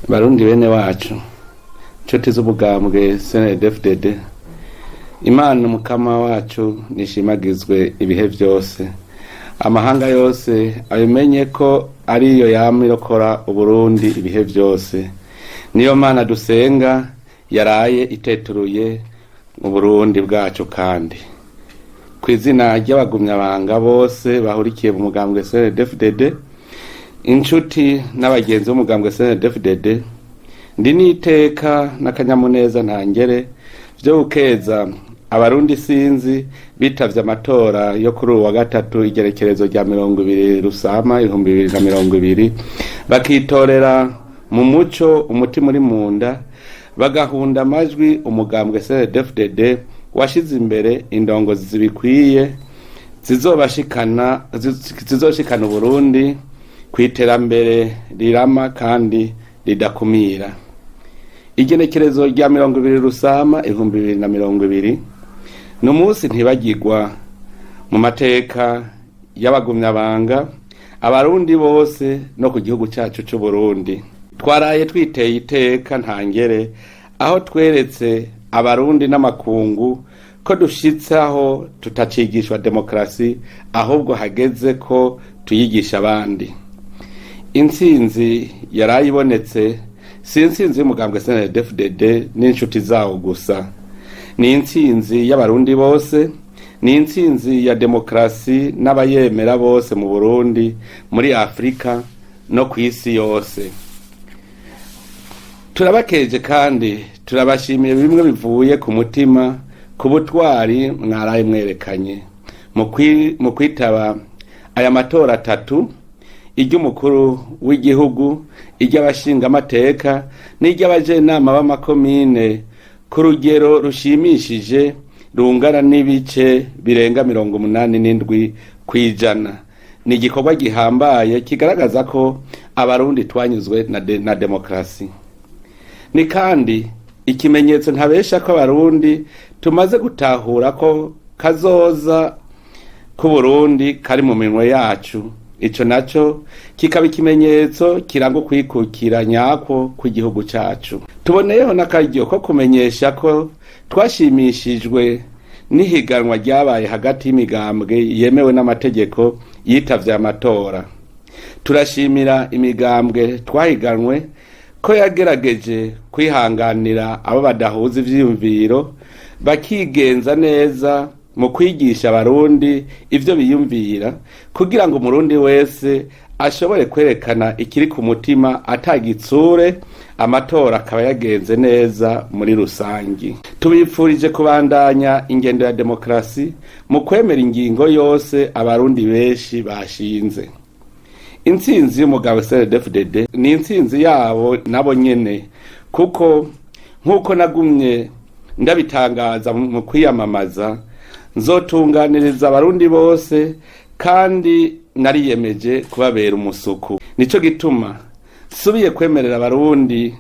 Barundi bene wacu, nshuti z'ubugambwe CNDD-FDD, Imana umukama wacu nishimagizwe ibihe byose. Amahanga yose abimenye ko ariyo yama irokora Uburundi ibihe byose. Niyo Mana dusenga yaraye iteturuye Uburundi bwacu. Kandi ku izina ry'abagumyabanga bose bahurikiye mu mugambwe CNDD-FDD, inshuti n'abagenzi b'umugambwe CNDD-FDD, ndi n'iteka n'akanyamuneza ntangere vyo gukeza Abarundi sinzi bitavye amatora yo kuri uwu wa gatatu, igerekerezo rya 20 Rusama 2020, bakitorera mu muco, umutima uri mu nda, bagahunda amajwi umugambwe CNDD-FDD washize imbere indongozi zibikwiye zizobashikana, zizoshikana Uburundi ku iterambere rirama kandi ridakumira. Igenekerezo rya 20 Rusama 2020 ni umunsi ntibagirwa mu mateka y'abagumyabanga, Abarundi bose no ku gihugu cyacu c'Uburundi. Twaraye twiteye iteka ntangere, aho tweretse Abarundi n'amakungu ko dushitse aho tutacigishwa demokarasi, ahubwo hageze ko tuyigisha abandi. Intsinzi yarayibonetse si intsinzi y'umugambwe CNDD-FDD n'inshuti zawo gusa, ni intsinzi y'Abarundi bose, ni intsinzi ya demokarasi n'abayemera bose mu Burundi, muri Afurika no ku isi yose. Turabakeje kandi turabashimiye bimwe bivuye ku mutima ku butwari mwaraye mwerekanye mu kwitaba aya matora atatu: iry'umukuru w'igihugu, iry'abashingamateka n'iry'abajenama b'amakomine, ku rugero rushimishije rungana n'ibice birenga 87%. Ni igikorwa gihambaye kigaragaza ko Abarundi twanyuzwe na demokarasi. Ni kandi ikimenyetso ntabesha ko Abarundi tumaze gutahura ko kazoza k'Uburundi kari mu minwe yacu. Ico naco kikaba ikimenyetso kiranga ukwikukira nyako kw'igihugu cacu. Tuboneyeho n'akaryo ko kumenyesha ko twashimishijwe n'ihiganwa ryabaye hagati y'imigambwe yemewe n'amategeko yitavye amatora. Turashimira imigambwe twahiganwe ko yagerageje kwihanganira abo badahuza ivyiyumviro, bakigenza neza mu kwigisha Abarundi ivyo biyumvira, kugira ngo Umurundi wese ashobore kwerekana ikiri ku mutima atagitsure. Amatora akaba yagenze neza muri rusangi. Tubipfurije kubandanya ingendo ya demokarasi mu kwemera ingingo yose Abarundi benshi bashinze. Intsinzi y'umugabo CNDD-FDD ni intsinzi yabo nabo nyene, kuko nk'uko nagumye ndabitangaza mu kwiyamamaza, nzotunganiriza Abarundi bose kandi nariyemeje kubabera umusuku. Nico gituma nsubiye kwemerera Abarundi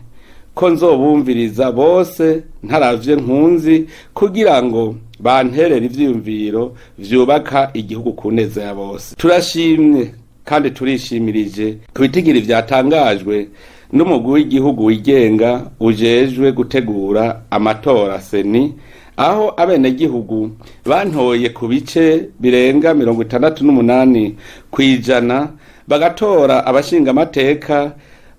ko nzobumviriza bose ntaravye nkunzi, kugira ngo banterere ivyiyumviro vyubaka igihugu ku neza ya bose. Turashimye kandi turishimirije ku bitigiri vyatangajwe n'umugwi w'igihugu wigenga ujejwe gutegura amatora, CENI, aho abenegihugu bantoye ku bice birenga 68%, bagatora abashingamateka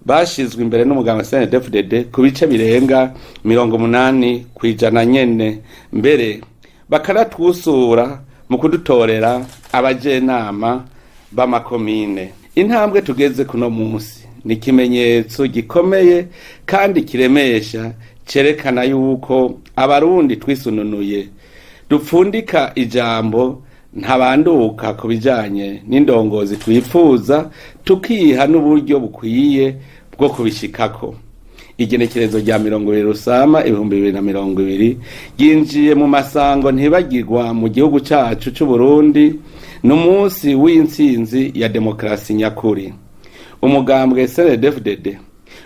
bashizwe imbere n'umuganga CNDD-FDD ku bice birenga 80% nyene, mbere bakanatwusura mu kudutorera abajenama b'amakomine. Intambwe tugeze kuno munsi ni ikimenyetso gikomeye kandi kiremesha cerekana yuko Abarundi twisununuye, dupfundika ijambo ntabanduka ku bijanye n'indongozi twifuza, tukiha n'uburyo bukwiye bwo kubishikako. Igenekerezo rya 20 Rusama 2020 ryinjiye mu masango ntibagirwa mu gihugu cacu c'Uburundi. Ni umunsi w'intsinzi ya demokarasi nyakuri. Umugambwe CNDD-FDD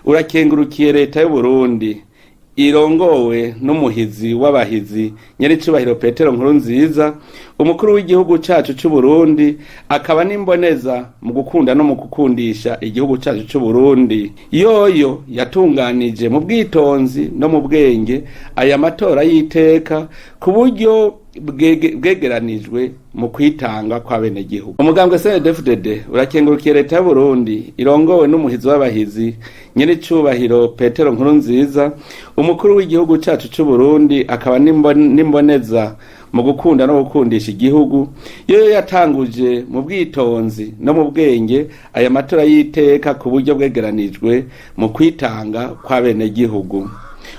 urakengurukiye leta y'Uburundi. Irongowe n'umuhizi w'abahizi, nyiricubahiro Petero Nkurunziza, umukuru w'igihugu cacu c'Uburundi, akaba n'imboneza mu gukunda no mu gukundisha igihugu cacu c'Uburundi, yoyo yatunganije mu bwitonzi no mu bwenge aya matora y'iteka ku buryo bwegeranijwe mu kwitanga kw'abenegihugu. Umugambwe CNDD-FDD urakengurukiye leta y'Uburundi irongowe n'umuhizi w'abahizi, nyiricubahiro Petero Nkurunziza, umukuru w'igihugu cacu c'Uburundi, akaba n'imboneza mu gukunda no gukundisha igihugu, yoyo yatanguje mu bwitonzi no mu bwenge aya matora y'iteka ku buryo bwegeranijwe mu kwitanga kw'abenegihugu.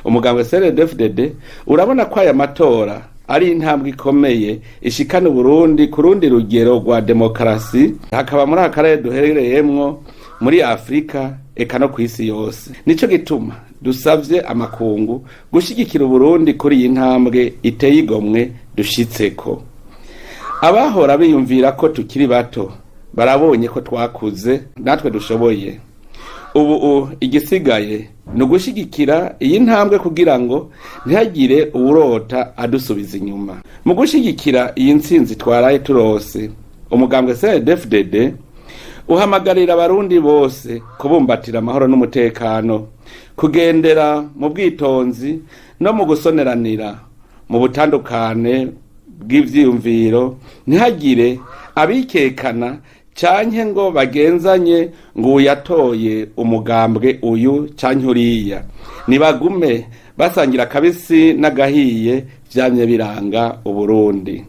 Umugambwe CNDD-FDD urabona ko aya matora ari intambwe ikomeye ishikana Uburundi ku rundi rugero rwa demokarasi, hakaba muri aka karere duherereyemwo, muri Afurika, eka no kw'isi yose. Nico gituma dusavye amakungu gushigikira Uburundi kuri iyi ntambwe iteye igomwe dushitseko. Abahora biyumvira ko tukiri bato barabonye ko twakuze, natwe dushoboye. Ubu igisigaye ni ugushigikira iyi ntambwe kugira ngo ntihagire uwurota adusubiza inyuma. Mu gushigikira iyi ntsinzi twaraye turose, umugambwe CNDD-FDD uhamagarira abarundi bose kubumbatira amahoro n'umutekano, kugendera mu bwitonzi no mu gusoneranira mu butandukane bw'ivyiyumviro, ntihagire abikekana canke ngo bagenzanye ngo uyatoye umugambwe uyu canke uriya. Nibagume basangira akabisi n'agahiye vyamye biranga Uburundi.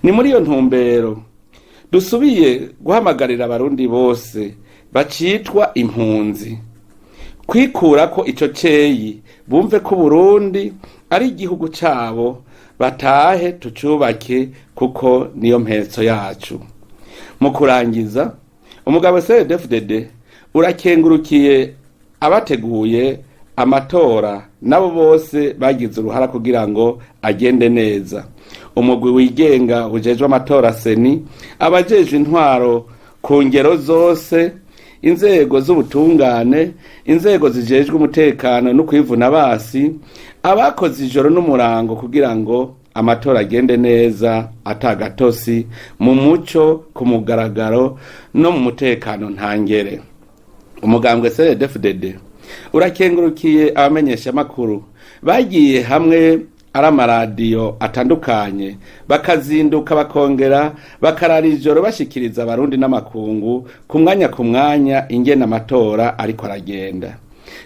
Ni muri iyo ntumbero dusubiye guhamagarira abarundi bose bacitwa impunzi kwikurako ico ceyi, bumve ko Uburundi ari igihugu cabo, batahe tucubake kuko niyo mpetso yacu. Mu kurangiza, umugabo CNDD-FDD urakengurukiye abateguye amatora nabo bose bagize uruhara kugira ngo agende neza: umugwi wigenga ujejwe amatora CENI, abajejwe intwaro ku ngero zose, inzego z'ubutungane, inzego zijejwe umutekano no kwivuna basi, abakoze ijoro n'umurango kugira ngo amatora agende neza atagatosi, mu muco, ku mugaragaro no mu mutekano ntangere. Umugambwe CNDD-FDD urakengurukiye abamenyeshamakuru bagiye hamwe ari amaradiyo atandukanye, bakazinduka, bakongera bakarara ijoro, bashikiriza abarundi n'amakungu ku mwanya ku mwanya ingene amatora ariko aragenda.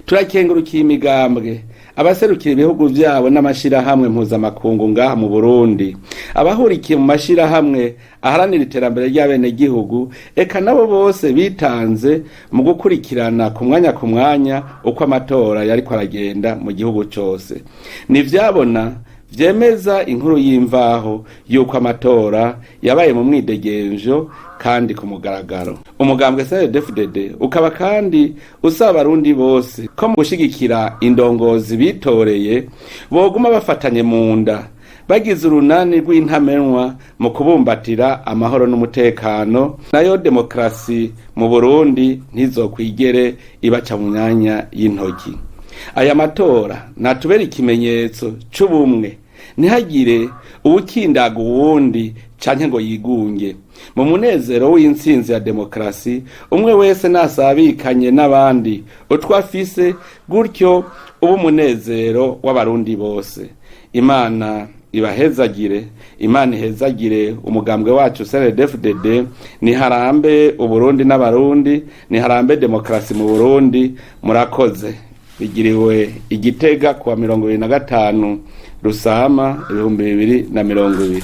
Turakengurukiye imigambwe, abaserukira ibihugu vyabo n'amashirahamwe mpuzamakungu ngaha mu Burundi, abahurikiye mu mashirahamwe aharanira iterambere ry'abenegihugu, eka nabo bose bitanze mu gukurikirana ku mwanya ku mwanya uko amatora yariko aragenda mu gihugu cose. Nivyabona vyemeza inkuru y'imvaho y'uko amatora yabaye mu mwidegemvyo kandi ku mugaragaro. Umugambwe CNDD-FDD ukaba kandi usaba abarundi bose ko mu gushigikira indongozi bitoreye boguma bafatanye mu nda, bagize urunani rw'intamenwa mu kubumbatira amahoro n'umutekano, nayo demokarasi mu Burundi ntizokwigere ibaca mu myanya y'intoki. Aya matora natubere ikimenyetso c'ubumwe, ntihagire uwukindaga uwundi canke ngo yigunge. Mu munezero w'intsinzi ya demokarasi, umwe wese nasabikanye n'abandi utwo afise, gutyo uba umunezero w'abarundi bose. Imana ibahezagire, Imana ihezagire umugambwe wacu CNDD-FDD. Niharambe Uburundi n'abarundi, niharambe demokarasi mu Burundi. Murakoze. Bigiriwe Igitega kuwa 25 Rusama 2020.